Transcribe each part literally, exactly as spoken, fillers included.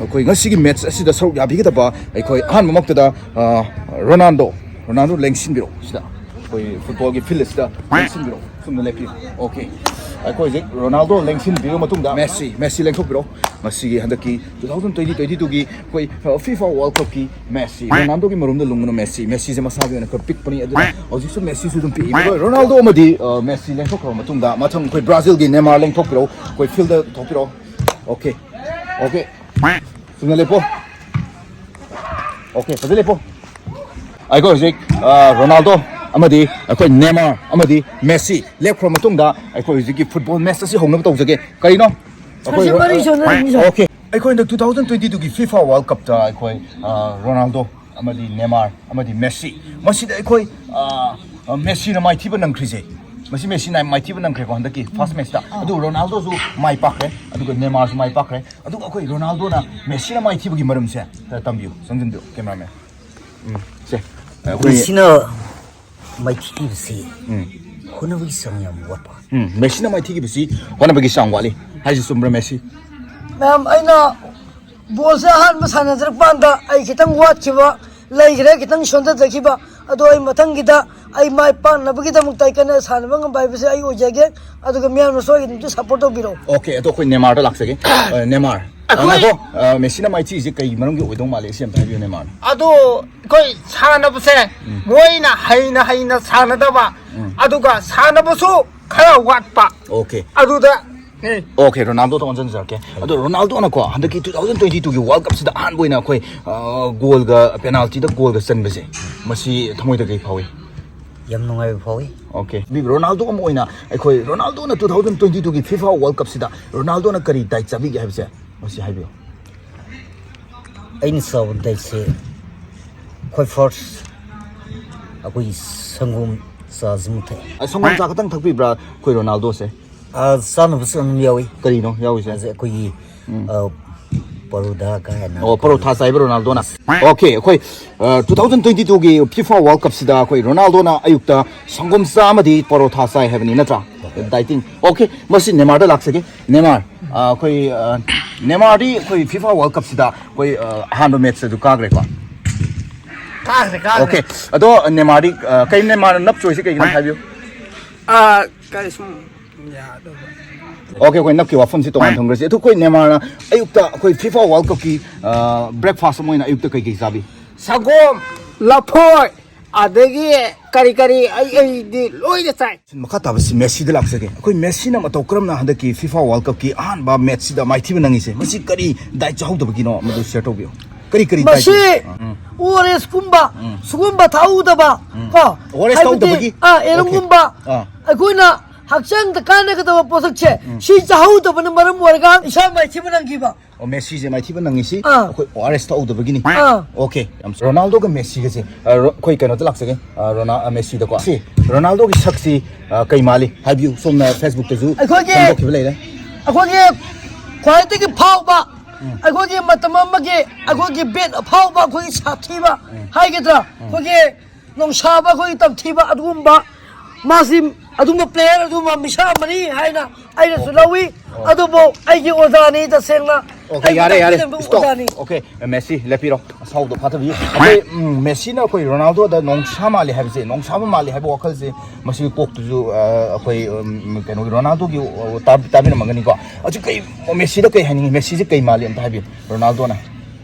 ꯑꯩꯈꯣꯏ ꯉꯁꯤꯒꯤ ꯃꯦꯠꯆ ꯑꯁꯤꯗ ꯁꯔꯨꯛ ꯌꯥꯕꯤꯒꯗꯕ ꯑꯩꯈꯣꯏ ꯑꯍꯥꯟꯕꯃꯛꯇꯗ, ꯑ, ꯔꯣꯅꯥꯜꯗꯣ, ꯔꯣꯅꯥꯜꯗꯣ ꯂꯦꯡꯁꯤꯟꯕꯤꯔꯣ ꯁꯤꯗ, ꯑꯩꯈꯣꯏ ꯐꯨꯠꯕꯣꯜꯒꯤ ꯐꯤꯜ ꯑꯁꯤꯗ ꯂꯦꯡꯁꯤꯟꯕꯤꯔꯣ, ꯁꯨꯝꯅ ꯂꯦꯞꯄꯤꯌꯨ꯫ ꯑꯣꯀꯦ, ꯑꯩꯈꯣꯏ ꯍꯧꯖꯤꯛ ꯔꯣꯅꯥꯜꯗꯣ ꯂꯦꯡꯁꯤꯟꯕꯤꯔꯕ ꯃꯇꯨꯡꯗ ꯃꯦꯁꯤ, ꯃꯦꯁꯤ ꯂꯦꯡꯊꯣꯛꯄꯤꯔꯣ꯫ ꯉꯁꯤꯒꯤ ꯍꯟꯗꯛꯀꯤ ꯇꯨ ꯊꯥꯎꯖꯟ ꯇ꯭ꯋꯦꯟꯇꯤ ꯇ꯭ꯋꯦꯟꯇꯤ ꯇꯨꯒꯤ ꯑꯩꯈꯣꯏ, ꯑ, ꯐꯤꯐꯥ ꯋꯥꯔꯜ ꯀꯞꯀꯤ ꯃꯦꯁꯤ, ꯔꯣꯅꯥꯜꯗꯣꯒꯤ ꯃꯔꯨꯝꯗ ꯂꯨꯡꯉꯅꯨ ꯃꯦꯁꯤ, ꯃꯦꯁꯤꯁꯦ ꯃꯁꯥꯒꯤ ꯑꯣꯏꯅ ꯈꯔ ꯄꯤꯛꯄꯅꯤ, ꯑꯗꯨꯅ ꯍꯧꯖꯤꯛꯁꯨ ꯃꯦꯁꯤꯁꯨ ꯑꯗꯨꯝ ꯄꯤꯛꯏ꯫ ꯑꯩꯈꯣꯏ ꯔꯣꯅꯥꯜꯗꯣ ꯑꯃꯗꯤ, ꯑ, ꯃꯦꯁꯤ ꯂꯦꯡꯊꯣꯛꯈ꯭ꯔꯕ ꯃꯇꯨꯡꯗ ꯃꯊꯪ ꯑꯩꯈꯣꯏ ꯕ꯭ꯔꯥꯖꯤꯜꯒꯤ ꯅꯦꯃꯥꯔ ꯂꯦꯡꯊꯣꯛꯄꯤꯔꯣ, ꯑꯩꯈꯣꯏ ꯐꯤꯜꯗ ꯊꯣꯛꯄꯤꯔꯣ꯫ ꯑꯣꯀꯦ, ꯑꯣꯀꯦ, ꯆꯨꯝꯅ ꯂꯦꯞꯄꯣ꯫ ꯑꯣꯀꯦ, ꯐꯖꯅ ꯂꯦꯞꯄꯣ꯫ ꯑꯩꯈꯣꯏ ꯍꯧꯖꯤꯛ, ꯑ, ꯔꯣꯅꯥꯜꯗꯣ ꯑꯃꯗꯤ ꯑꯩꯈꯣꯏ ꯅꯦꯃꯥꯔ ꯑꯃꯗꯤ ꯃꯦꯁꯤ ꯂꯦꯞꯈ꯭ꯔ ꯃꯇꯨꯡꯗ ꯑꯩꯈꯣꯏ ꯍꯧꯖꯤꯛꯀꯤ ꯐꯨꯠꯕꯣꯜ ꯃꯦꯠꯆ ꯑꯁꯤ ꯍꯧꯅꯕ ꯇꯧꯖꯒꯦ꯫ ꯀꯔꯤꯅꯣ? ꯑꯩꯈꯣꯏ, ꯁꯥꯁꯟ ꯃꯔꯤ ꯁꯣꯟꯅꯔꯤꯁꯦ꯫ ꯑꯣꯀꯦ, ꯑꯩꯈꯣꯏ ꯍꯟꯗꯛ ꯇꯨ ꯊꯥꯎꯖꯟ ꯇ꯭ꯋꯦꯟꯇꯤ ꯇꯨꯒꯤ ꯐꯤꯐꯥ ꯋꯥꯔꯜ ꯀꯞꯇ ꯑꯩꯈꯣꯏ, ꯑ, ꯔꯣꯅꯥꯜꯗꯣ ꯑꯃꯗꯤ ꯅꯦꯃꯥꯔ ꯑꯃꯗꯤ ꯃꯦꯁꯤ, ꯃꯁꯤꯗ ꯑꯩꯈꯣꯏ, ꯑ, ꯑ, ꯃꯦꯁꯤꯅ ꯃꯥꯏꯊꯤꯕ ꯅꯪꯈ꯭ꯔꯤꯁꯦ, ꯃꯁꯤ ꯃꯦꯁꯤꯅ ꯃꯥꯏꯊꯤꯕ ꯅꯪꯈ꯭ꯔꯦꯀꯣ ꯍꯟꯗꯛꯀꯤ ꯐꯥꯔꯁ ꯃꯦꯠꯆꯇ꯫ ꯑꯗꯨ ꯔꯣꯅꯥꯜꯗꯣꯁꯨ ꯃꯥꯏ ꯄꯥꯛꯈ꯭ꯔꯦ, ꯑꯗꯨꯒ ꯅꯦꯃꯥꯔꯁꯨ ꯃꯥꯏ ꯄꯥꯛꯈ꯭ꯔꯦ꯫ ꯑꯗꯨꯒ ꯑꯩꯈꯣꯏ ꯔꯣꯅꯥꯜꯗꯣꯅ ꯃꯦꯁꯤꯅ ꯃꯥꯏꯊꯤꯕꯒꯤ ꯃꯔꯝꯁꯦ ꯈꯔ ꯇꯝꯕꯤꯌꯨ, ꯆꯪꯁꯤꯟꯕꯤꯌꯨ, ꯀꯦꯃꯦꯔꯥꯃꯦꯟ꯫ ꯎꯝ, ꯁꯦ, ꯑꯩꯈꯣꯏ ꯃꯦꯁꯤꯅ ꯃꯥꯏꯊꯤꯕꯁꯤ ꯎꯝ꯫ ꯍꯣꯠꯅꯕꯒꯤ ꯆꯥꯡ ꯌꯥꯝ ꯋꯥꯠꯄ꯫ ꯎꯝ, ꯃꯦꯁꯤꯅ ꯃꯥꯏꯊꯤꯈꯤꯕꯁꯤ ꯍꯣꯠꯅꯕꯒꯤ ꯆꯥꯡ ꯋꯥꯠꯂꯤ ꯍꯥꯏꯁꯤ ꯆꯨꯝꯕ꯭ꯔꯥ, ꯃꯦꯁꯤ? ꯃꯌꯥꯝ, ꯑꯩꯅ ꯕꯣꯜꯁꯦ ꯑꯍꯥꯟꯕ ꯁꯥꯟꯅꯖꯔꯛꯄ ꯀꯥꯟꯗ ꯑꯩ ꯈꯤꯇꯪ ꯋꯥꯠꯈꯤꯕ ꯂꯩꯈ꯭ꯔꯦ, ꯈꯤꯇꯪ ꯁꯣꯟꯊꯖꯈꯤꯕ꯫ ꯑꯗꯣ ꯑꯩ ꯃꯊꯪꯒꯤꯗ ꯑꯩ ꯃꯥꯏ ꯄꯥꯛꯅꯕꯒꯤꯗꯃꯛꯇ ꯑꯩ ꯀꯟꯅ ꯁꯥꯟꯅꯕ ꯉꯝꯕ ꯍꯥꯏꯕꯁꯦ ꯑꯩ ꯑꯣꯏꯖꯒꯦ꯫ ꯑꯗꯨꯒ ꯃꯤꯌꯥꯝꯅꯁꯨ ꯑꯩꯒꯤꯗꯃꯛꯇ ꯁꯞꯄꯣꯔꯠ ꯇꯧꯕꯤꯔꯛꯑꯣ꯫ ꯑꯣꯀꯦ, ꯑꯗꯣ ꯑꯩꯈꯣꯏ ꯅꯦꯃꯥꯔꯗ ꯂꯥꯛꯆꯒꯦ꯫ ꯑ, ꯅꯦꯃꯥꯔ꯫ ꯑ, ꯑꯩꯈꯣꯏ ꯉꯥꯏꯈꯣ, ꯑ, ꯃꯦꯁꯤꯅ ꯃꯥꯏꯊꯤꯁꯦ ꯀꯩ ꯃꯔꯝꯒꯤ ꯑꯣꯏꯗꯧ ꯃꯥꯜꯂꯦ? ꯁꯤ ꯑꯝꯇ ꯍꯥꯏꯕꯤꯌꯨ, ꯅꯦꯃꯥꯔ꯫ ꯑꯗꯨ ꯑꯩꯈꯣꯏ ꯁꯥꯟꯅꯕꯁꯦ ꯎꯝ꯫ ꯃꯣꯏꯅ ꯍꯩꯅ ꯍꯩꯅ ꯁꯥꯟꯅꯗꯕ, ꯎꯝ꯫ ꯑꯗꯨꯒ ꯁꯥꯟꯅꯕꯁꯨ ꯈꯔ ꯋꯥꯠꯄ꯫ ꯑꯣꯀꯦ꯫ ꯑꯗꯨꯗ ꯎꯝ꯫ ꯑꯣꯀꯦ, ꯔꯣꯅꯥꯜꯗꯣꯗ ꯑꯣꯟꯁꯤꯟꯖꯔꯛꯀꯦ꯫ ꯑꯗꯣ ꯔꯣꯅꯥꯜꯗꯣꯅꯀꯣ ꯍꯟꯗꯛꯀꯤ ꯇꯨ ꯊꯥꯎꯖꯟ ꯇ꯭ꯋꯦꯟꯇꯤ ꯇꯨꯒꯤ ꯋꯥꯔꯜ ꯀꯞꯁꯤꯗ ꯑꯍꯥꯟꯕ ꯑꯣꯏꯅ ꯑꯩꯈꯣꯏ, ꯑ, ꯒꯣꯜꯒ, ꯄꯦꯅꯥꯜꯇꯤꯗ ꯒꯣꯜꯒ ꯆꯟꯕꯁꯦ, ꯃꯁꯤ ꯊꯃꯣꯏꯗ ꯀꯩ ꯐꯥꯎꯏ? ꯌꯥꯝ ꯅꯨꯡꯉꯥꯏꯕ ꯐꯥꯎꯏ꯫ ꯑꯣꯀꯦ꯫ ꯃꯤ ꯔꯣꯅꯥꯜꯗꯣ ꯑꯃ ꯑꯣꯏꯅ ꯑꯩꯈꯣꯏ ꯔꯣꯅꯥꯜꯗꯣꯅ ꯇꯨ ꯊꯥꯎꯖꯟ ꯇ꯭ꯋꯦꯟꯇꯤ ꯇꯨꯒꯤ ꯐꯤꯐꯥ ꯋꯥꯔꯜ ꯀꯞꯁꯤꯗ ꯔꯣꯅꯥꯜꯗꯣꯅ ꯀꯔꯤ ꯗꯥꯏꯠ ꯆꯥꯕꯤꯒꯦ ꯍꯥꯏꯕꯁꯦ ꯃꯁꯤ ꯍꯥꯏꯕꯤꯌꯨ꯫ ꯑꯩꯅ ꯆꯥꯕ ꯗꯥꯏꯠꯁꯦ ꯑꯩꯈꯣꯏ ꯐꯥꯔꯁ ꯑꯩꯈꯣꯏꯒꯤ ꯁꯪꯒꯣꯝ ꯆꯥꯁꯤꯃ ꯊꯛꯑꯦ꯫ ꯑ, ꯁꯪꯒꯣꯝ ꯆꯥ ꯈꯛꯇꯪ ꯊꯛꯄꯤꯕ꯭ꯔꯥ ꯑꯩꯈꯣꯏ ꯔꯣꯅꯥꯜꯗꯣꯁꯦ? ꯑ, ꯆꯥꯅꯕꯁꯨ ꯑꯗꯨꯝ ꯌꯥꯎꯏ꯫ ꯀꯔꯤꯅꯣ ꯌꯥꯎꯔꯤꯁꯦ? ꯑꯁꯤ ꯑꯩꯈꯣꯏꯒꯤ, ꯎꯝ꯫ ꯑ, ꯄꯔꯣꯊꯥ ꯀꯥꯏꯅ ꯑꯣ, ꯄꯔꯣꯊꯥ ꯆꯥꯏꯕ ꯔꯣꯅꯥꯜꯗꯣꯅ? ꯑꯣꯀꯦ, ꯑꯩꯈꯣꯏ, ꯑ, ꯇꯨ ꯊꯥꯎꯖꯟ ꯇ꯭ꯋꯦꯟꯇꯤ ꯇꯨꯒꯤ ꯐꯤꯐꯥ ꯋꯥꯔꯜ ꯀꯞꯁꯤꯗ ꯑꯩꯈꯣꯏ ꯔꯣꯅꯥꯜꯗꯣꯅ ꯑꯌꯨꯛꯇ ꯁꯪꯒꯣꯝ ꯆꯥ ꯑꯃꯗꯤ ꯄꯔꯣꯊꯥ ꯆꯥꯏ ꯍꯥꯏꯕꯅꯤ, ꯅꯠꯇ꯭ꯔꯥ? ꯗꯥꯏꯇꯤꯡ꯫ ꯑꯣꯀꯦ, ꯃꯁꯤ ꯅꯦꯃꯥꯔꯗ ꯂꯥꯛꯆꯒꯦ꯫ ꯅꯦꯃꯥꯔ, ꯑ, ꯑꯩꯈꯣꯏ, ꯑ, ꯅꯦꯃꯥꯔꯗꯤ ꯑꯩꯈꯣꯏ ꯐꯤꯐꯥ ꯋꯥꯔꯜ ꯀꯞꯁꯤꯗ ꯑꯩꯈꯣꯏ, ꯑ, ꯑꯍꯥꯟꯕ ꯃꯦꯠꯆ ꯑꯗꯨ ꯀꯥꯈ꯭ꯔꯦꯀꯣ꯫ ꯀꯥꯈ꯭ꯔꯦ, ꯀꯥꯈ꯭ꯔꯦ꯫ ꯑꯣꯀꯦ, ꯑꯗꯣ ꯅꯦꯃꯥꯔꯗꯤ, ꯑ, ꯀꯩ ꯅꯦꯃꯥꯔꯅ ꯅꯞ ꯆꯣꯏꯁꯤ ꯀꯩꯒꯤꯅꯣ ꯍꯥꯏꯕꯤꯌꯨ꯫ ꯑ, ꯀꯔꯤ ꯁꯨꯝ ꯌꯥꯗꯕ꯫ ꯑꯣꯀꯦ, ꯑꯩꯈꯣꯏ ꯅꯞꯀꯤ ꯋꯥꯐꯝꯁꯤ ꯇꯣꯉꯥꯟ ꯊꯝꯈ꯭ꯔꯁꯤ꯫ ꯑꯗꯨ ꯑꯩꯈꯣꯏ ꯅꯦꯃꯥꯔꯅ ꯑꯌꯨꯛꯇ ꯑꯩꯈꯣꯏ ꯐꯤꯐꯥ ꯋꯥꯔꯜ ꯀꯞꯀꯤ, ꯑ, ꯕ꯭ꯔꯦꯛꯐꯥꯁ ꯑꯃ ꯑꯣꯏꯅ ꯑꯌꯨꯛꯇ ꯀꯩ ꯀꯩ ꯆꯥꯕꯤ? ꯁꯪꯒꯣꯝ, ꯂꯐꯣꯏ, ꯑꯗꯒꯤ ꯀꯔꯤ ꯀꯔꯤ ꯑꯩ, ꯑꯩꯗꯤ ꯂꯣꯏꯅ ꯆꯥꯏ꯫ ꯃꯈꯥ ꯇꯥꯕꯁꯤ ꯃꯦꯁꯤꯗ ꯂꯥꯛꯆꯒꯦ꯫ ꯑꯩꯈꯣꯏ ꯃꯦꯁꯤꯅ ꯃꯇꯧ ꯀꯔꯝꯅ ꯍꯟꯗꯛꯀꯤ ꯐꯤꯐꯥ ꯋꯥꯔꯜ ꯀꯞꯀꯤ ꯑꯍꯥꯟꯕ ꯃꯦꯠꯆꯁꯤꯗ ꯃꯥꯏꯊꯤꯕ ꯅꯪꯉꯤꯁꯦ, ꯃꯁꯤ ꯀꯔꯤ ꯗꯥꯏꯠ ꯆꯥꯍꯧꯗꯕꯒꯤꯅꯣ, ꯃꯗꯨ ꯁꯤꯌꯔ ꯇꯧꯕꯤꯌꯨ꯫ ꯀꯔꯤ ꯀꯔꯤ ꯃꯁꯤ ꯗꯥꯏꯠ? ꯎꯝ, ꯑꯣ ꯑꯥꯔ ꯑꯦꯁ ꯀꯨꯝꯕ, ꯎꯝ, ꯁꯤꯒꯨꯝꯕ ꯊꯛꯍꯧꯗꯕ, ꯎꯝ, ꯀꯣ? ꯑꯣ ꯑꯥꯔ ꯑꯦꯁ ꯍꯥꯏꯕꯗꯤ, ꯊꯛꯍꯧꯗꯕꯒꯤ? ꯑꯥ, ꯑꯣꯀꯦ, ꯑꯦꯔꯨꯝꯒꯨꯝꯕ, ꯑꯥ, ꯑꯩꯈꯣꯏꯅ ꯍꯛꯆꯥꯡꯗ ꯀꯥꯟꯅꯒꯗꯕ ꯄꯣꯠꯁꯛꯁꯦ, ꯎꯝ, ꯁꯤ ꯆꯥꯍꯧꯗꯕꯅ ꯃꯔꯝ ꯑꯣꯏꯔꯒ ꯏꯁꯥ ꯃꯥꯏꯊꯤꯕ ꯅꯪꯈꯤꯕ꯫ ꯑꯣ, ꯃꯦꯁꯤꯁꯦ ꯃꯥꯏꯊꯤꯕ ꯅꯪꯉꯤꯁꯤ, ꯑꯥ, ꯑꯩꯈꯣꯏ ꯑꯣ ꯑꯥꯔ ꯑꯦꯁ ꯊꯛꯍꯧꯗꯕꯒꯤꯅꯤ꯫ ꯑꯥ꯫ ꯑꯣꯀꯦ, ꯌꯥꯝ, ꯔꯣꯅꯥꯜꯗꯣꯒ ꯃꯦꯁꯤꯒꯁꯦ, ꯑ, ꯔꯣ-, ꯑꯩꯈꯣꯏ ꯀꯩꯅꯣꯗ ꯂꯥꯛꯆꯒꯦ, ꯑ, ꯔꯣꯅꯥ-, ꯑ, ꯃꯦꯁꯤꯗꯀꯣ꯫ ꯁꯤ ꯔꯣꯅꯥꯜꯗꯣꯒꯤ ꯁꯛꯁꯤ, ꯑ, ꯀꯩ ꯃꯥꯜꯂꯤ ꯍꯥꯏꯕꯤꯌꯨ, ꯁꯣꯝꯅ ꯐꯦꯁꯕꯨꯛꯇꯁꯨ ꯑꯩꯈꯣꯏꯒꯤ, ꯐꯣꯡꯗꯣꯛꯈꯤꯕ ꯂꯩꯔꯦ꯫ ꯑꯩꯈꯣꯏꯒꯤ ꯈ꯭ꯋꯥꯏꯗꯒꯤ ꯐꯥꯎꯕ, ꯎꯝ, ꯑꯩꯈꯣꯏꯒꯤ ꯃꯇꯝ ꯑꯃꯒꯤ ꯑꯩꯈꯣꯏꯒꯤ ꯕꯦꯠ ꯑꯐꯥꯎꯕ, ꯑꯩꯈꯣꯏꯒꯤ ꯁꯥꯊꯤꯕ, ꯎꯝ, ꯍꯥꯏꯒꯗ꯭ꯔꯥ, ꯎꯝ, ꯑꯩꯈꯣꯏꯒꯤ ꯅꯣꯡꯁꯥꯕ ꯑꯩꯈꯣꯏꯒꯤ ꯇꯝꯊꯤꯕ ꯑꯗꯨꯒꯨꯝꯕ, ꯃꯥꯁꯤ ꯑꯗꯨꯒꯨꯝꯕ ꯄ꯭ꯂꯦꯌꯔ ꯑꯗꯨꯒꯨꯝꯕ ꯃꯤꯁꯛ ꯑꯃꯅꯤ ꯍꯥꯏꯅ ꯑꯩꯅꯁꯨ, ꯑꯣꯀꯦ, ꯂꯧꯏ꯫ ꯑꯣ꯫ ꯑꯗꯨꯕꯨ ꯑꯩꯒꯤ ꯑꯣꯖꯥꯅꯤ ꯇꯁꯦꯡꯅ꯫ ꯑꯣꯀꯦ, ꯑꯩꯒꯤ ꯌꯥꯔꯦ, ꯌꯥꯔꯦ, ꯇꯥꯛꯄꯤꯔꯝꯕ ꯁ꯭ꯇꯣꯞ꯫ ꯑꯣꯖꯥꯅꯤ꯫ ꯑꯣꯀꯦ, ꯃꯦꯁꯤ ꯂꯦꯞꯄꯤꯔꯣ, ꯑꯁꯥꯎꯕꯗꯣ ꯐꯥꯊꯕꯤꯌꯨ꯫ ꯑꯩꯈꯣꯏ, ꯎꯝ, ꯃꯦꯁꯤꯅ ꯑꯩꯈꯣꯏ ꯔꯣꯅꯥꯜꯗꯣꯗ ꯅꯣꯡꯁꯥ ꯃꯥꯜꯂꯤ ꯍꯥꯏꯕꯁꯦ, ꯅꯣꯡꯁꯥꯕ ꯃꯥꯜꯂꯤ ꯍꯥꯏꯕ ꯋꯥꯈꯜꯁꯦ, ꯃꯁꯤꯒꯤ ꯀꯣꯛꯇꯨꯁꯨ, ꯑ, ꯑꯩꯈꯣꯏ, ꯎꯝ, ꯀꯩꯅꯣꯒꯤ ꯔꯣꯅꯥꯜꯗꯣꯒꯤ, ꯑ, ꯇꯥ-, ꯇꯥꯕꯤꯔꯝꯃꯒꯅꯤꯀꯣ꯫ ꯍꯧꯖꯤꯛ ꯀꯩ, ꯃꯦꯁꯤꯗ ꯀꯩ ꯍꯥꯏꯅꯤꯡꯉꯤ? ꯃꯦꯁꯤꯁꯦ ꯀꯩ ꯃꯥꯜꯂꯤ ꯑꯝꯇ ꯍꯥꯏꯕꯤꯌꯨ, ꯔꯣꯅꯥꯜꯗꯣꯅ꯫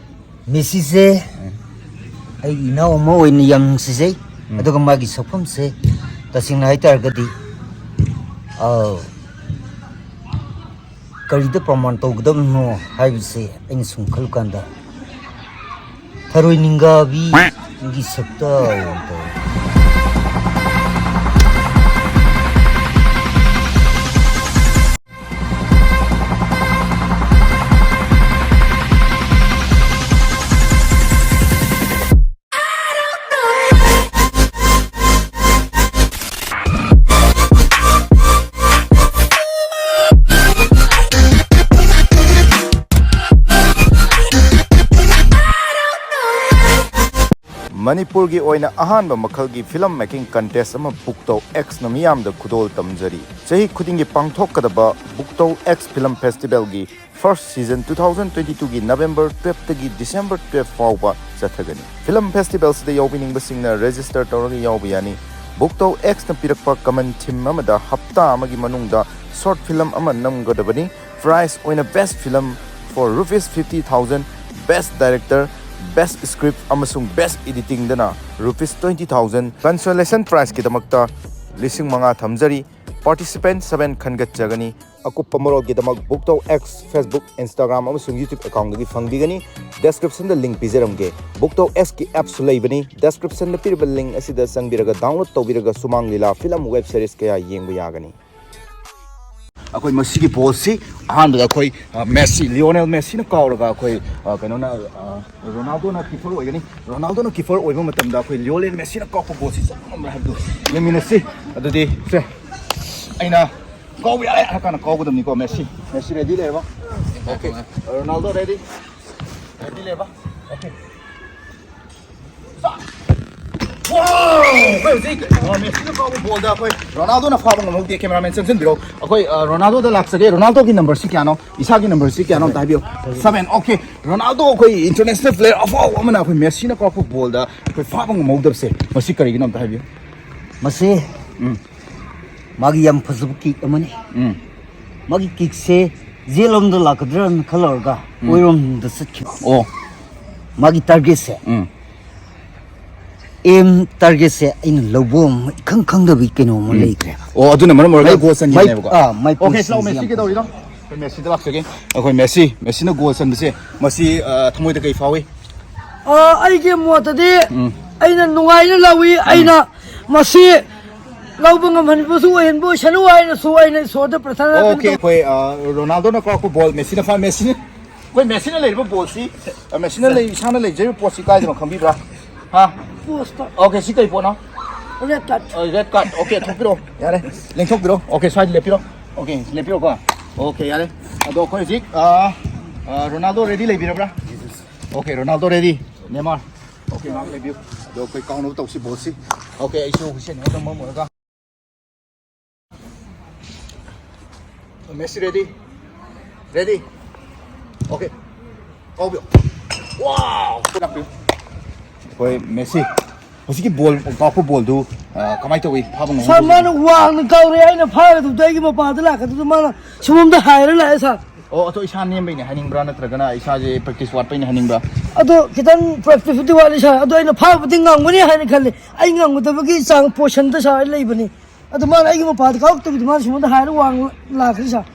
ꯃꯦꯁꯤꯁꯦ ꯑꯩ ꯏꯅꯥꯎ ꯑꯃ ꯑꯣꯏꯅ ꯌꯥꯝ ꯅꯨꯡꯁꯤꯖꯩ꯫ ꯎꯝ꯫ ꯑꯗꯨꯒ ꯃꯥꯒꯤ ꯁꯛꯐꯝꯁꯦ ꯇꯁꯦꯡꯅ ꯍꯥꯏꯇꯥꯔꯒꯗꯤ, ꯑ, ꯀꯔꯤꯗ ꯄ꯭ꯔꯃꯥꯟ ꯇꯧꯒꯗꯕꯅꯣ ꯍꯥꯏꯕꯁꯦ ꯑꯩꯅ ꯁꯨꯝ ꯈꯜꯂꯨꯀꯥꯟꯗ, ꯊꯔꯣꯏ ꯅꯤꯡꯒꯥꯕꯤꯒꯤ ꯁꯛꯇ ꯑꯣꯏꯅ ꯇꯧꯋꯤ꯫ ꯃꯅꯤꯄꯨꯔꯒꯤ ꯑꯣꯏꯅ ꯑꯍꯥꯟꯕ ꯃꯈꯜꯒꯤ film making contest ꯑꯃ ꯕꯨꯛꯇꯧ ꯑꯦꯛꯁꯅ ꯃꯤꯌꯥꯝꯗ ꯈꯨꯗꯣꯜ ꯇꯝꯖꯔꯤ꯫ ꯆꯍꯤ ꯈꯨꯗꯤꯡꯒꯤ ꯄꯥꯡꯊꯣꯛꯀꯗꯕ ꯕꯨꯛꯇꯧ ꯑꯦꯛꯁ film festivalꯒꯤ first season two thousand twenty twoꯒꯤ November twelveꯇꯒꯤ December twelve ꯐꯥꯎꯕ ꯆꯠꯊꯒꯅꯤ꯫ Film festivalꯁꯤꯗ ꯌꯥꯎꯕꯤꯅꯤꯡꯕꯁꯤꯡꯅ register ꯇꯧꯔꯒ ꯌꯥꯎꯕ ꯌꯥꯅꯤ꯫ ꯕꯨꯛꯇꯧ ꯑꯦꯛꯁꯅ ꯄꯤꯔꯛꯄ common theme ꯑꯃꯗ ꯍꯞꯇꯥ ꯑꯃꯒꯤ ꯃꯅꯨꯡꯗ short film ꯑꯃ ꯅꯝꯒꯗꯕꯅꯤ꯫ Prize ꯑꯣꯏꯅ best film for rupees fifty thousand, best director, best script ꯑꯃꯁꯨꯡ best editingꯗꯅ rupees twenty thousand, consolation prizeꯀꯤꯗꯃꯛꯇ ꯂꯤꯁꯤꯡ ꯃꯉꯥ ꯊꯝꯖꯔꯤ꯫ Participant seven ꯈꯟꯒꯠꯆꯒꯅꯤ꯫ ꯑꯀꯨꯞꯄ ꯃꯔꯣꯜꯒꯤꯗꯃꯛ ꯕꯨꯛꯇꯧ ꯑꯦꯛꯁ, Facebook, Instagram ꯑꯃꯁꯨꯡ YouTube accountꯗꯒꯤ ꯐꯪꯕꯤꯒꯅꯤ꯫ Descriptionꯗ link ꯄꯤꯖꯔꯝꯒꯦ꯫ ꯕꯨꯛꯇꯧ ꯑꯦꯛꯁꯀꯤ appꯁꯨ ꯂꯩꯕꯅꯤ꯫ Descriptionꯗ ꯄꯤꯔꯤꯕ link ꯑꯁꯤꯗ ꯆꯪꯕꯤꯔꯒ download ꯇꯧꯕꯤꯔꯒ ꯁꯨꯃꯥꯡ ꯂꯤꯂꯥ film web series ꯀꯌꯥ ꯌꯦꯡꯕ ꯌꯥꯒꯅꯤ꯫ ꯑꯩꯈꯣꯏ ꯃꯁꯤꯒꯤ ballꯁꯤ ꯑꯍꯥꯟꯕꯗ ꯑꯩꯈꯣꯏ, ꯑ, ꯃꯦꯁꯤ, ꯂꯤꯑꯣꯅꯦꯜ ꯃꯦꯁꯤꯅ ꯀꯥꯎꯔꯒ ꯑꯩꯈꯣꯏ, ꯑ, ꯀꯩꯅꯣꯅ, ꯑ, ꯔꯣꯅꯥꯜꯗꯣꯅ keeper ꯑꯣꯏꯒꯅꯤ꯫ ꯔꯣꯅꯥꯜꯗꯣꯅ keeper ꯑꯣꯏꯕ ꯃꯇꯝꯗ ꯑꯩꯈꯣꯏ ꯂꯤꯑꯣꯅꯦꯜ ꯃꯦꯁꯤꯅ ꯀꯥꯎꯔꯛꯄ ballꯁꯤ ꯆꯪꯕ ꯉꯝꯕ꯭ꯔꯥ ꯍꯥꯏꯕꯗꯨ ꯌꯦꯡꯃꯤꯟꯅꯁꯤ꯫ ꯑꯗꯨꯗꯤ ꯁꯦ, ꯑꯩꯅ ꯀꯥꯎꯕ ꯌꯥꯔꯦ ꯍꯥꯏꯔ ꯀꯥꯟꯗ ꯀꯥꯎꯒꯗꯕꯅꯤꯀꯣ꯫ ꯃꯦꯁꯤ, ꯃꯦꯁꯤ ready ꯂꯩꯔꯕ? Okay. Ronaldo ready? Ready ꯂꯩꯔꯕ? Okay. Wow! ꯑꯩꯈꯣꯏ ꯍꯧꯖꯤꯛ, ꯑ, ꯃꯦꯁꯤꯅ ꯀꯥꯎꯕ ballꯗ ꯑꯩꯈꯣꯏ ꯔꯣꯅꯥꯜꯗꯣꯅ ꯐꯥꯕ ꯉꯝꯍꯧꯗꯦ꯫ Cameraman ꯆꯪꯁꯤꯟꯕꯤꯔꯣ꯫ ꯑꯩꯈꯣꯏ, ꯑ, ꯔꯣꯅꯥꯜꯗꯣꯗ ꯂꯥꯛꯆꯒꯦ꯫ ꯔꯣꯅꯥꯜꯗꯣꯒꯤ numberꯁꯤ ꯀꯌꯥꯅꯣ? ꯏꯁꯥꯒꯤ numberꯁꯤ ꯀꯌꯥꯅꯣ ꯑꯝꯇ ꯍꯥꯏꯕꯤꯌꯨ꯫ Seven. Okay. ꯔꯣꯅꯥꯜꯗꯣ ꯑꯩꯈꯣꯏ international player ꯑꯐꯥꯎꯕ ꯑꯃꯅ ꯑꯩꯈꯣꯏ ꯃꯦꯁꯤꯅ ꯀꯥꯎꯔꯛꯄ ballꯗ ꯑꯩꯈꯣꯏ ꯐꯥꯕ ꯉꯝꯍꯧꯗꯕꯁꯦ ꯃꯁꯤ ꯀꯔꯤꯒꯤꯅꯣ ꯑꯝꯇ ꯍꯥꯏꯕꯤꯌꯨ꯫ ꯃꯁꯤ ꯎꯝ꯫ ꯃꯥꯒꯤ ꯌꯥꯝ ꯐꯖꯕ kick ꯑꯃꯅꯤ꯫ ꯎꯝ꯫ ꯃꯥꯒꯤ kickꯁꯦ ꯖꯦꯜꯂꯣꯝꯗ ꯂꯥꯛꯀꯗ꯭ꯔꯅ ꯈꯜꯂꯨꯔꯒ ꯎꯝ꯫ ꯑꯣꯏꯔꯣꯝꯗ ꯆꯠꯈꯤꯕ꯫ ꯑꯣ꯫ ꯃꯥꯒꯤ targetꯁꯦ ꯎꯝ꯫ Aim targetꯁꯦ ꯑꯩꯅ ꯂꯧꯕ ꯑꯃ ꯏꯈꯪ ꯈꯪꯗꯕꯤ ꯀꯩꯅꯣ ꯑꯃ ꯎꯝ꯫ ꯂꯩꯈ꯭ꯔꯦꯕ꯫ ꯑꯣ, ꯑꯗꯨꯅ ꯃꯔꯝ ꯑꯣꯏꯔꯒ ꯃꯥꯏ-, goal ꯆꯟꯈꯤꯕꯅꯦꯕꯀꯣ꯫ ꯑꯥ, ꯃꯥꯏ Okay, ꯄꯨꯟꯁꯤꯁꯦ ꯁꯤꯂꯥꯎ, ꯃꯦꯁꯤ ꯌꯥꯝ ꯀꯩꯗꯧꯔꯤꯅꯣ? ꯑꯩꯈꯣꯏ ꯃꯦꯁꯤꯗ ꯂꯥꯛꯆꯒꯦ꯫ ꯑꯩꯈꯣꯏ ꯃꯦꯁꯤ, ꯃꯦꯁꯤꯅ goal ꯆꯟꯕꯁꯦ ꯃꯁꯤ, ꯑ, ꯊꯃꯣꯏꯗ ꯀꯩ ꯐꯥꯎꯏ? ꯑ, ꯑꯩꯒꯤ ꯃꯣꯠꯇꯗꯤ ꯎꯝ꯫ ꯑꯩꯅ ꯅꯨꯡꯉꯥꯏꯅ ꯂꯧꯏ꯫ ꯎꯝ꯫ ꯑꯩꯅ ꯃꯁꯤ ꯂꯧꯕ ꯉꯝꯍꯟꯕꯁꯨ ꯑꯣꯏꯍꯟꯕ ꯑꯣꯏꯁꯅꯨ ꯍꯥꯏꯅꯁꯨ ꯑꯩꯅ ꯏꯁꯣꯔꯗ ꯄ꯭ꯔꯊꯅꯥ ꯑꯗꯨꯝ Okay, ꯇꯧ-, ꯑꯩꯈꯣꯏ, ꯑ, ꯔꯣꯅꯥꯜꯗꯣꯅ ꯀꯥꯎꯔꯛꯄ ball ꯃꯦꯁꯤꯅ ꯐꯥ-, ꯃꯦꯁꯤꯅ ꯑꯩꯈꯣꯏ ꯃꯦꯁꯤꯅ ꯂꯩꯔꯤꯕ ballꯁꯤ, ꯑ, ꯃꯦꯁꯤꯅ ꯂꯩ-, ꯏꯁꯥꯅ ꯂꯩꯖꯔꯤꯕ ꯄꯣꯠꯁꯤ ꯀꯥꯏꯗꯅꯣ ꯈꯪꯕꯤꯕ꯭ꯔꯥ? ꯍꯥ? Post꯫ Okay, ꯁꯤ ꯀꯩ ꯄꯣꯠꯅꯣ? Red card꯫ ꯑ, red card꯫ Okay, ꯊꯣꯛꯄꯤꯔꯛꯑꯣ꯫ ꯌꯥꯔꯦ꯫ ꯂꯦꯡꯊꯣꯛꯄꯤꯔꯛꯑꯣ꯫ Okay, ꯁ꯭ꯋꯥꯏꯗ ꯂꯦꯞꯄꯤꯔꯣ꯫ Okay, ꯂꯦꯞꯄꯤꯔꯣꯀꯣ꯫ Okay, ꯌꯥꯔꯦ꯫ ꯑꯗꯣ ꯑꯩꯈꯣꯏ ꯍꯧꯖꯤꯛ, ꯑ, ꯑ, Ronaldo ready ꯂꯩꯕꯤꯔꯕ꯭ꯔꯥ? Okay, Ronaldo ready꯫ Neymar. ꯉꯥꯏꯍꯥꯛ ꯂꯩꯕꯤꯌꯨ꯫ ꯑꯗꯣ ꯑꯩꯈꯣꯏ ꯀꯥꯎꯅꯕ ꯇꯧꯁꯤ ꯕꯣꯜꯁꯤ꯫ Okay, ꯑꯩꯁꯨ ꯍꯨꯏꯁꯦꯟ ꯍꯦꯛꯇ ꯃꯝꯃꯨꯔꯒ꯫ ꯃꯦꯁꯤ, ready? Ready? Okay. ꯀꯥꯎꯕꯤꯌꯨ꯫ Wow! ꯑꯩꯈꯣꯏ ꯃꯦꯁꯤ꯫ ꯍꯧꯖꯤꯛꯀꯤ ꯕꯣꯜ, ꯀꯥꯎꯔꯛꯄ ꯕꯣꯜꯗꯨ, ꯑ, ꯀꯃꯥꯏꯅ ꯇꯧꯏ? ꯐꯥꯕ ꯁꯥꯔ, ꯉꯝꯍꯧꯗ꯭ꯔꯤꯕꯣ? ꯃꯥꯅ ꯋꯥꯡꯅ ꯀꯥꯎꯔꯦ, ꯑꯩꯅ ꯐꯥꯒꯗꯕꯗꯣ ꯑꯩꯒꯤ ꯃꯄꯥꯗ ꯂꯥꯛꯀꯗꯕꯗꯣ ꯃꯥꯅ ꯁꯣꯝꯗ ꯍꯥꯏꯔ ꯂꯥꯛꯑꯦ, ꯁꯥꯔ꯫ ꯑꯣ, ꯑꯗꯣ ꯏꯁꯥ ꯅꯦꯝꯕꯩꯅꯦ ꯍꯥꯏꯅꯤꯡꯕ꯭ꯔꯥ, ꯅꯠꯇ꯭ꯔꯒꯅ ꯏꯁꯥꯁꯦ practice ꯋꯥꯠꯄꯩꯅꯦ ꯍꯥꯏꯅꯤꯡꯕ꯭ꯔꯥ? ꯑꯗꯣ ꯈꯤꯇꯪ practiceꯄꯨꯗꯤ ꯋꯥꯠꯂꯤ, ꯁꯥꯔ꯫ ꯑꯗꯣ ꯑꯩꯅ ꯐꯥꯕꯗꯤ ꯉꯝꯒꯅꯤ ꯍꯥꯏꯅ ꯈꯜꯂꯤ꯫ ꯑꯩ ꯉꯝꯒꯗꯕꯒꯤ ꯆꯥꯡ positionꯗ, ꯁꯥꯔ, ꯑꯩ ꯂꯩꯕꯅꯤ꯫ ꯑꯗꯣ ꯃꯥꯅ ꯑꯩꯒꯤ ꯃꯄꯥꯗ ꯀꯥꯎꯔꯛꯇꯕꯤꯗ ꯃꯥꯅ ꯁꯣꯝꯗ ꯍꯥꯏꯔ ꯋꯥꯡ ꯂꯥꯛꯈ꯭ꯔꯤ, ꯁꯥꯔ꯫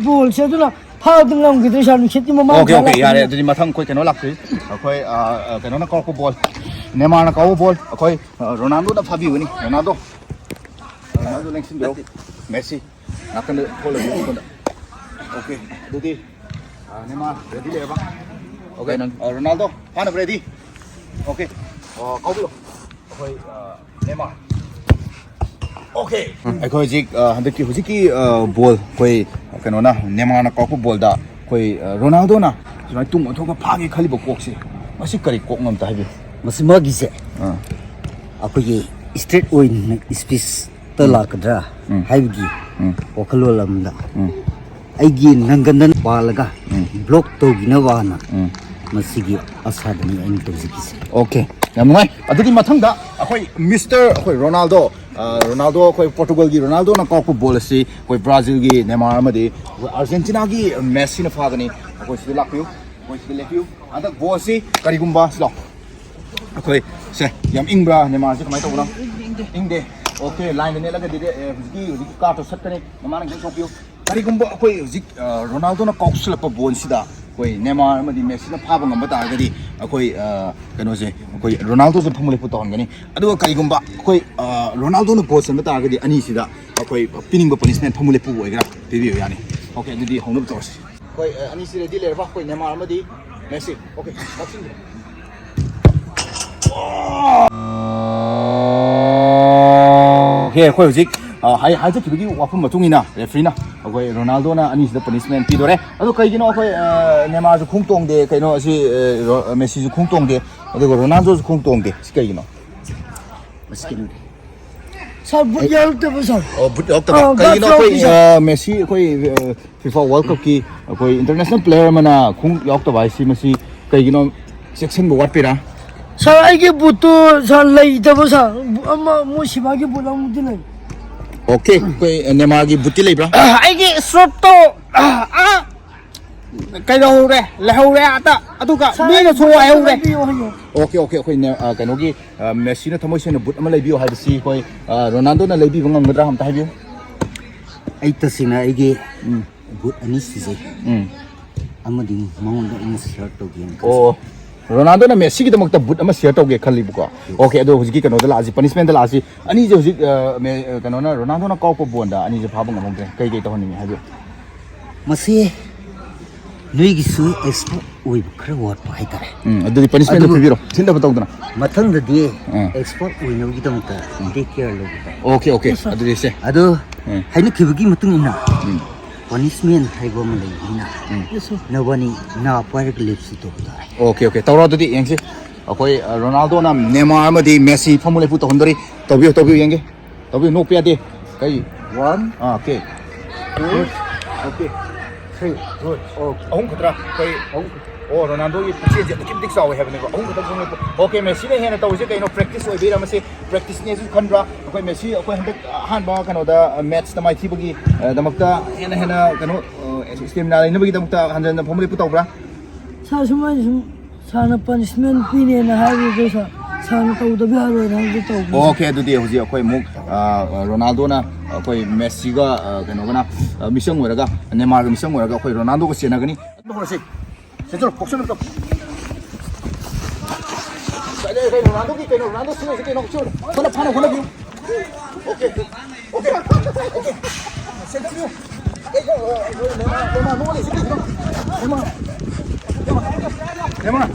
ꯕꯣꯜꯁꯦ ꯑꯗꯨꯅ ꯐꯥꯕꯗꯤ ꯉꯝꯈꯤꯗ꯭ꯔꯦ, ꯁꯥꯔ꯫ ꯅꯨꯡꯁꯤꯠꯀꯤ ꯃꯃꯥꯡ Okay, okay, ꯌꯥꯔꯦ꯫ ꯂꯥꯛꯄꯅꯤꯅ꯫ ꯑꯗꯨꯗꯤ ꯃꯊꯪ ꯑꯩꯈꯣꯏ ꯀꯩꯅꯣ ꯂꯥꯛꯇꯣꯏ꯫ ꯑꯩꯈꯣꯏ, ꯑ, ꯑ, ꯀꯩꯅꯣꯅ ꯀꯥꯎꯔꯛꯄ ꯕꯣꯜ, ꯅꯦꯃꯥꯔꯅ ꯀꯥꯎꯕ ꯕꯣꯜ꯫ ꯑꯩꯈꯣꯏ, ꯑ, ꯔꯣꯅꯥꯜꯗꯣꯅ ꯐꯥꯕꯤꯕꯅꯤ꯫ ꯔꯣꯅꯥꯜꯗꯣ꯫ ꯔꯣꯅꯥꯜꯗꯣ ꯂꯦꯡꯁꯤꯟꯕꯤꯔꯣ꯫ ꯃꯦꯁꯤ꯫ ꯅꯥꯀꯟꯗ ꯊꯣꯛꯂꯒ ꯅꯥꯀꯟꯗ꯫ Okay, ꯑꯗꯨꯗꯤ, ꯑ, ꯅꯦꯃꯥꯔ ready ꯂꯩꯔꯕ? Okay, ꯅꯪ, ꯑ, ꯔꯣꯅꯥꯜꯗꯣ, ꯐꯥꯅꯕ ready? Okay, ꯑ, ꯀꯥꯎꯕꯤꯌꯣ꯫ ꯑꯩꯈꯣꯏ, ꯑ, ꯅꯦꯃꯥꯔ꯫ Okay. ꯑꯩꯈꯣꯏ ꯍꯧꯖꯤꯛ, ꯑ, ꯍꯟꯗꯛꯀꯤ ꯍꯧꯖꯤꯛꯀꯤ, ꯑ, ꯕꯣꯜ ꯑꯩꯈꯣꯏ ꯀꯩꯅꯣꯅ, ꯅꯦꯃꯥꯔꯅ ꯀꯥꯎꯔꯛꯄ ꯕꯣꯜꯗ ꯑꯩꯈꯣꯏ, ꯑ, ꯔꯣꯅꯥꯜꯗꯣꯅ ꯁꯨꯃꯥꯏꯅ ꯇꯨꯡ ꯑꯣꯟꯊꯣꯛꯅ ꯐꯥꯒꯦ ꯈꯜꯂꯤꯕ ꯀꯣꯛꯁꯦ, ꯃꯁꯤ ꯀꯔꯤ ꯀꯣꯛꯅꯣ ꯑꯝꯇ ꯍꯥꯏꯕꯤꯌꯨ꯫ ꯃꯁꯤ ꯃꯥꯒꯤꯁꯦ ꯑꯥ꯫ ꯑꯩꯈꯣꯏꯒꯤ straight ꯑꯣꯏꯅ speechꯇ ꯎꯝ꯫ ꯂꯥꯛꯀꯗ꯭ꯔꯥ ꯎꯝ꯫ ꯍꯥꯏꯕꯒꯤ ꯎꯝ꯫ ꯋꯥꯈꯜꯂꯣꯟ ꯑꯃꯗ ꯎꯝ꯫ ꯑꯩꯒꯤ ꯅꯪꯒꯟꯗ ꯄꯥꯜꯂꯒ ꯎꯝ꯫ Block ꯇꯧꯈꯤꯅꯕꯅ ꯎꯝ꯫ ꯃꯁꯤꯒꯤ ꯑꯁꯥꯗꯅꯤ ꯑꯩꯅ ꯇꯧꯖꯈꯤꯁꯦ꯫ Okay, ꯌꯥꯝ ꯅꯨꯡꯉꯥꯏ꯫ ꯑꯗꯨꯗꯤ ꯃꯊꯪꯗ ꯑꯩꯈꯣꯏ Mister ꯑꯩꯈꯣꯏ ꯔꯣꯅꯥꯜꯗꯣ, ꯑ, ꯔꯣꯅꯥꯜꯗꯣ, ꯑꯩꯈꯣꯏ ꯄꯣꯔꯇꯨꯒꯜꯒꯤ ꯔꯣꯅꯥꯜꯗꯣꯅ ꯀꯥꯎꯔꯛꯄ ꯕꯣꯜ ꯑꯁꯤ ꯑꯩꯈꯣꯏ ꯕ꯭ꯔꯥꯖꯤꯜꯒꯤ ꯅꯦꯃꯥꯔ ꯑꯃꯗꯤ ꯑꯩꯈꯣꯏ ꯑꯥꯔꯖꯦꯟꯇꯤꯅꯥꯒꯤ ꯃꯦꯁꯤꯅ ꯐꯥꯒꯅꯤ꯫ ꯑꯩꯈꯣꯏ ꯁꯤꯗ ꯂꯥꯛꯄꯤꯌꯨ, ꯑꯩꯈꯣꯏ ꯁꯤꯗ ꯂꯦꯞꯄꯤꯌꯨ꯫ ꯍꯟꯗꯛ ꯕꯣꯜꯁꯤ ꯀꯔꯤꯒꯨꯝꯕ, ꯁꯤꯗꯣ, ꯑꯩꯈꯣꯏ, ꯁꯦ, ꯌꯥꯝ ꯏꯪꯕ꯭ꯔꯥ? ꯅꯦꯃꯥꯔꯁꯤ ꯀꯃꯥꯏꯅ ꯇꯧꯕꯅꯣ? ꯏꯪꯗꯦ꯫ Okay, lineꯗ ꯅꯦꯠꯂꯒꯗꯤ, ꯑꯦ, ꯍꯧꯖꯤꯛꯀꯤ, ꯍꯧꯖꯤꯛꯀꯤ cardꯇꯣ ꯁꯠꯀꯅꯤ꯫ ꯃꯃꯥꯅ ꯈꯤꯇꯪ ꯊꯣꯛꯄꯤꯌꯨ꯫ ꯀꯔꯤꯒꯨꯝꯕ ꯑꯩꯈꯣꯏ ꯍꯧꯖꯤꯛ, ꯑ, ꯔꯣꯅꯥꯜꯗꯣꯅ ꯀꯥꯎꯁꯤꯜꯂꯛꯄ ꯕꯣꯜꯁꯤꯗ ꯑꯩꯈꯣꯏ ꯅꯦꯃꯥꯔ ꯑꯃꯗꯤ ꯃꯦꯁꯤꯅ ꯐꯥꯕ ꯉꯝꯕ ꯇꯥꯔꯒꯗꯤ ꯑꯩꯈꯣꯏ, ꯑ, ꯀꯩꯅꯣꯁꯦ, ꯑꯩꯈꯣꯏ ꯔꯣꯅꯥꯜꯗꯣꯁꯦ ꯐꯃꯨꯡ ꯂꯦꯞꯄꯨ ꯇꯧꯍꯟꯒꯅꯤ꯫ ꯑꯗꯨꯒ ꯀꯔꯤꯒꯨꯝꯕ ꯑꯩꯈꯣꯏ, ꯑ, ꯔꯣꯅꯥꯜꯗꯣꯅ ꯒꯣꯜ ꯆꯟꯕ ꯇꯥꯔꯒꯗꯤ ꯑꯅꯤꯁꯤꯗ ꯑꯩꯈꯣꯏ ꯄꯤꯅꯤꯡꯕ punishment ꯐꯃꯨꯡ ꯂꯦꯞꯄꯨ ꯑꯣꯏꯒꯦꯔꯥ ꯄꯤꯕꯤꯌꯨ ꯌꯥꯅꯤ꯫ Okay, ꯑꯗꯨꯗꯤ ꯍꯧꯅꯕ ꯇꯧꯔꯁꯤ꯫ ꯑꯩꯈꯣꯏ, ꯑ, ꯑꯅꯤꯁꯤ ready ꯂꯩꯔꯕ? ꯑꯩꯈꯣꯏ ꯅꯦꯃꯥꯔ ꯑꯃꯗꯤ ꯃꯦꯁꯤ꯫ Okay, ꯀꯥꯎꯁꯤꯟꯕꯤꯔꯣ꯫ Okay, ꯑꯩꯈꯣꯏ ꯍꯧꯖꯤꯛ, ꯑ, ꯍꯥꯏ-, ꯍꯥꯏꯖꯈꯤꯕꯒꯤ ꯋꯥꯐꯝ ꯃꯇꯨꯡ ꯏꯟꯅ refereeꯅ ꯑꯩꯈꯣꯏ ꯔꯣꯅꯥꯜꯗꯣꯅ ꯑꯅꯤꯁꯤꯗ ꯄꯅꯤꯁꯃꯦꯟ ꯄꯤꯗꯣꯔꯦ꯫ ꯑꯗꯣ ꯀꯩꯒꯤꯅꯣ ꯑꯩꯈꯣꯏ, ꯑ, ꯅꯦꯃꯥꯔꯁꯨ ꯈꯣꯡ ꯇꯣꯡꯗꯦ, ꯀꯩꯅꯣ ꯑꯁꯤ, ꯑ, ꯔꯣ-, ꯃꯦꯁꯤꯁꯨ ꯈꯣꯡ ꯇꯣꯡꯗꯦ, ꯑꯗꯨꯒ ꯔꯣꯅꯥꯜꯗꯣꯁꯨ ꯈꯣꯡ ꯇꯣꯡꯗꯦ? ꯁꯤ ꯀꯩꯒꯤꯅꯣ? ꯃꯁꯤ ꯀꯩꯅꯣ꯫ ꯁꯥꯔ, ꯕꯨꯠ ꯌꯥꯎꯔꯛꯇꯕ, ꯁꯥꯔ꯫ ꯑꯣ, ꯕꯨꯠ ꯌꯥꯎꯔꯛꯇꯕ꯫ ꯑ, ꯀꯩꯒꯤꯅꯣ ꯒ꯭ꯂꯥꯚꯁ ꯑꯩꯈꯣꯏ, ꯌꯥꯎꯔꯛꯇꯦ, ꯁꯥꯔ꯫ ꯑ, ꯃꯦꯁꯤ ꯑꯩꯈꯣꯏ, ꯑ, ꯐꯤꯐꯥ ꯋꯥꯔꯜ ꯀꯞꯀꯤ ꯑꯩꯈꯣꯏ ꯏꯟꯇꯔꯅꯦꯁꯅꯦꯜ ꯄ꯭ꯂꯦꯌꯔ ꯑꯃꯅ ꯈꯣꯡꯎꯞ ꯌꯥꯎꯔꯛꯇꯕ ꯍꯥꯏꯁꯤ ꯃꯁꯤ ꯀꯩꯒꯤꯅꯣ? ꯆꯦꯛꯁꯤꯟꯕ ꯋꯥꯠꯄꯩꯔꯥ? ꯁꯥꯔ, ꯑꯩꯒꯤ ꯕꯨꯠꯇꯨ, ꯁꯥꯔ, ꯂꯩꯇꯕ, ꯁꯥꯔ꯫ ꯑꯃ ꯃꯣꯏ ꯁꯤꯕꯥꯒꯤ ꯕꯨꯠ ꯑꯃꯗꯤ ꯂꯩ꯫ ꯑꯣꯀꯦ, ꯑꯩꯈꯣꯏ ꯅꯦꯃꯥꯔꯒꯤ ꯕꯨꯠꯇꯤ ꯂꯩꯕ꯭ꯔꯥ? ꯑꯩꯒꯤ ꯁ꯭ꯔꯣꯞꯇꯣ, ꯑ, ꯑ, ꯀꯩꯗꯧꯍꯧꯔꯦ? ꯂꯩꯍꯧꯔꯦ ꯑꯥꯗ꯫ ꯑꯗꯨꯒ ꯁꯥꯔ, ꯃꯤꯅ ꯑꯩ ꯁꯣꯛ ꯕꯨꯠ ꯑꯝꯇ ꯍꯥꯏꯍꯧꯔꯦ꯫ ꯂꯩꯕꯤꯌꯣ ꯍꯥꯏꯌꯣ꯫ ꯑꯣꯀꯦ, ꯑꯣꯀꯦ, ꯑꯩꯈꯣꯏ ꯅꯦ-, ꯑ, ꯀꯩꯅꯣꯒꯤ, ꯑ, ꯃꯦꯁꯤꯅ ꯊꯃꯣꯏ ꯁꯦꯡꯅ ꯕꯨꯠ ꯑꯃ ꯂꯩꯕꯤꯌꯨ ꯍꯥꯏꯕꯁꯤ ꯑꯩꯈꯣꯏ, ꯑ, ꯔꯣꯅꯥꯜꯗꯣꯅ ꯂꯩꯕꯤꯕ ꯉꯝꯒꯗ꯭ꯔꯥ? ꯑꯝꯇ ꯍꯥꯏꯕꯤꯌꯨ꯫ ꯑꯩ ꯇꯁꯦꯡꯅ ꯑꯩꯒꯤ ꯎꯝ꯫ ꯕꯨꯠ ꯑꯅꯤ ꯁꯤꯖꯩ꯫ ꯎꯝ꯫ ꯑꯃꯗꯤ ꯃꯉꯣꯟꯗ ꯑꯩꯅ ꯁꯤꯌꯔ ꯇꯧꯒꯦꯅ ꯈꯜꯂꯤ꯫ ꯑꯣ, ꯔꯣꯅꯥꯜꯗꯣꯅ ꯃꯦꯁꯤꯒꯤꯗꯃꯛꯇ ꯕꯨꯠ ꯑꯃ ꯁꯤꯌꯔ ꯇꯧꯒꯦ ꯈꯜꯂꯤꯕꯀꯣ꯫ ꯌꯦꯁ꯫ ꯑꯣꯀꯦ, ꯑꯗꯣ ꯍꯧꯖꯤꯛꯀꯤ ꯀꯩꯅꯣꯗ ꯂꯥꯛꯑꯁꯤ, ꯄꯅꯤꯁꯃꯦꯟꯗ ꯂꯥꯛꯑꯁꯤ꯫ ꯑꯅꯤꯁꯦ ꯍꯧꯖꯤꯛ, ꯑ, ꯃꯦ-, ꯑ, ꯀꯩꯅꯣꯅ, ꯔꯣꯅꯥꯜꯗꯣꯅ ꯀꯥꯎꯔꯛꯄ ꯕꯣꯟꯗ ꯑꯅꯤꯁꯦ ꯐꯥꯕ ꯉꯝꯍꯧꯗ꯭ꯔꯦ꯫ ꯀꯩ ꯀꯩ ꯇꯧꯍꯟꯅꯤꯡꯉꯤ ꯍꯥꯏꯕꯤꯌꯨ꯫ ꯃꯁꯤ ꯅꯣꯏꯒꯤꯁꯨ ꯑꯦꯛꯁꯄꯔꯠ ꯑꯣꯏꯕ ꯈꯔ ꯋꯥꯠꯄ ꯍꯥꯏꯇꯥꯔꯦ꯫ ꯎꯝ, ꯑꯗꯨꯗꯤ ꯄꯅꯤꯁꯃꯦꯟꯗꯣ ꯑꯗꯨꯕꯨ ꯄꯤꯕꯤꯔꯣ, ꯊꯤꯟꯗꯕ ꯇꯧꯗꯅ꯫ ꯃꯊꯪꯗꯗꯤ ꯎꯝ꯫ ꯑꯦꯛꯁꯄꯔꯠ ꯑꯣꯏꯅꯕꯒꯤꯗꯃꯛꯇ ꯎꯝ꯫ ꯇꯦꯛ ꯀꯦꯌꯔ ꯂꯧꯕ ꯇꯥꯏ꯫ ꯑꯣꯀꯦ, ꯑꯣꯀꯦ, ꯑꯗꯨꯗꯤ ꯁꯦ꯫ ꯑꯗꯣ ꯎꯝ꯫ ꯍꯥꯏꯅꯈꯤꯕꯒꯤ ꯃꯇꯨꯡ ꯏꯟꯅ ꯎꯝ꯫ ꯄꯅꯤꯁꯃꯦꯟ ꯍꯥꯏꯕ ꯑꯃ ꯂꯩꯕꯅꯤꯅ ꯎꯝ꯫ ꯅꯕꯥꯅꯤ ꯅꯥ ꯄꯥꯏꯔꯒ ꯂꯦꯞꯁꯤ ꯇꯧꯕ ꯇꯥꯔꯦ꯫ ꯑꯣꯀꯦ, ꯑꯣꯀꯦ, ꯇꯧꯔꯣ ꯑꯗꯨꯗꯤ ꯌꯦꯡꯁꯤ꯫ ꯑꯩꯈꯣꯏ, ꯑ, ꯔꯣꯅꯥꯜꯗꯣꯅ ꯅꯦꯃꯥꯔ ꯑꯃꯗꯤ ꯃꯦꯁꯤ ꯐꯝꯃꯨ ꯂꯦꯞꯄꯨ ꯇꯧꯍꯟꯗꯣꯔꯤ꯫ ꯇꯧꯕꯤꯌꯨ, ꯇꯧꯕꯤꯌꯨ, ꯌꯦꯡꯒꯦ꯫ ꯇꯧꯕꯤꯌꯨ, ꯅꯣꯛꯄ ꯌꯥꯗꯦ꯫ ꯀꯩ? One, ꯑꯥ, okay. Two, okay. Three, good. ꯑꯣ, ꯑꯍꯨꯝ ꯈꯛꯇ꯭ꯔꯥ? ꯑꯩꯈꯣꯏ ꯑꯍꯨꯝ ꯈꯛꯇ꯫ ꯑꯣ, ꯔꯣꯅꯥꯜꯗꯣꯒꯤ ꯄꯨꯛꯆꯦꯜꯁꯦ ꯑꯗꯨꯛꯀꯤ ꯃꯇꯤꯛ ꯆꯥꯎꯋꯦ ꯍꯥꯏꯕꯅꯦꯕ꯫ ꯑꯍꯨꯝ ꯈꯛꯇꯪ ꯈꯪꯉꯦ꯫ ꯑꯣꯀꯦ, ꯃꯦꯁꯤꯅ ꯍꯦꯟꯅ ꯇꯧꯔꯤꯁꯦ ꯀꯩꯅꯣ? ꯄ꯭ꯔꯦꯛꯇꯤꯁ ꯑꯣꯏꯕꯤꯔ ꯃꯁꯤ? ꯄ꯭ꯔꯦꯛꯇꯤꯁꯅꯦꯁꯨ ꯈꯟꯕ꯭ꯔꯥ? ꯑꯩꯈꯣꯏ ꯃꯦꯁꯤ, ꯑꯩꯈꯣꯏ ꯍꯟꯗꯛ ꯑꯍꯥꯟꯕ ꯀꯩꯅꯣꯗ, ꯃꯦꯠꯁꯇ ꯃꯥꯏꯊꯤꯕꯒꯤ, ꯑ, ꯗꯃꯛꯇ ꯍꯦꯟꯅ ꯍꯦꯟꯅ ꯀꯩꯅꯣ, ꯑ, ꯏꯁꯇꯦꯃꯤꯅꯥ ꯂꯩꯅꯕꯒꯤꯗꯃꯛꯇ ꯍꯟꯖꯟ ꯍꯟꯖꯟ ꯐꯝꯃꯨ ꯂꯦꯞꯄꯨ ꯇꯧꯕ꯭ꯔꯥ? ꯁꯥꯔ, ꯁꯨꯃꯥꯏꯅ ꯁꯨꯝ ꯁꯥꯔꯅ ꯄꯅꯤꯁꯃꯦꯟ ꯄꯤꯅꯦꯅ ꯍꯥꯏꯕꯗꯨꯗ ꯁꯥꯔ, ꯁꯥꯔꯅ ꯇꯧꯗꯕ ꯌꯥꯔꯣꯏꯅ ꯍꯥꯏꯕꯗꯨ ꯇꯧꯕꯅꯤ꯫ ꯑꯣꯀꯦ, ꯑꯗꯨꯗꯤ ꯍꯧꯖꯤꯛ ꯑꯩꯈꯣꯏ ꯑꯃꯨꯛ, ꯑ, ꯔꯣꯅꯥꯜꯗꯣꯅ ꯑꯩꯈꯣꯏ ꯃꯦꯁꯤꯒ, ꯑ, ꯀꯩꯅꯣꯒꯅ, ꯑ, ꯃꯤꯆꯪ ꯑꯣꯏꯔꯒ, ꯅꯦꯃꯥꯔꯒ ꯃꯤꯆꯪ ꯑꯣꯏꯔꯒ ꯑꯩꯈꯣꯏ ꯔꯣꯅꯥꯜꯗꯣꯒ ꯆꯦꯟꯅꯒꯅꯤ꯫ ꯑꯗꯨꯝ ꯍꯧꯔꯁꯤ꯫ ꯆꯦꯟꯁꯤꯜꯂꯣ, ꯀꯣꯛꯁꯤꯜꯂꯣ, ꯇꯧ꯫ ꯀꯩ ꯂꯩꯔꯦ, ꯀꯩ ꯔꯣꯅꯥꯜꯗꯣꯒꯤ ꯀꯩꯅꯣ, ꯔꯣꯅꯥꯜꯗꯣ ꯁꯤ ꯂꯩꯔꯤꯁꯦ ꯀꯩꯅꯣ, ꯀꯣꯛꯁꯤꯜꯂꯣ꯫ ꯐꯅ ꯐꯥꯅ ꯍꯣꯠꯅꯕꯤꯌꯨ꯫ Okay, okay, okay. ꯁꯦꯟꯇꯔ ꯄꯤꯌꯨ꯫ ꯑꯦ, ꯑꯦ, ꯑꯦ, ꯅꯦꯃꯥꯔ, ꯅꯦꯃꯥꯔ, ꯅꯉꯣꯟꯗ ꯂꯩꯁꯤ ꯀꯩꯒꯤꯅꯣ? Neymar, Neymar, Neymar.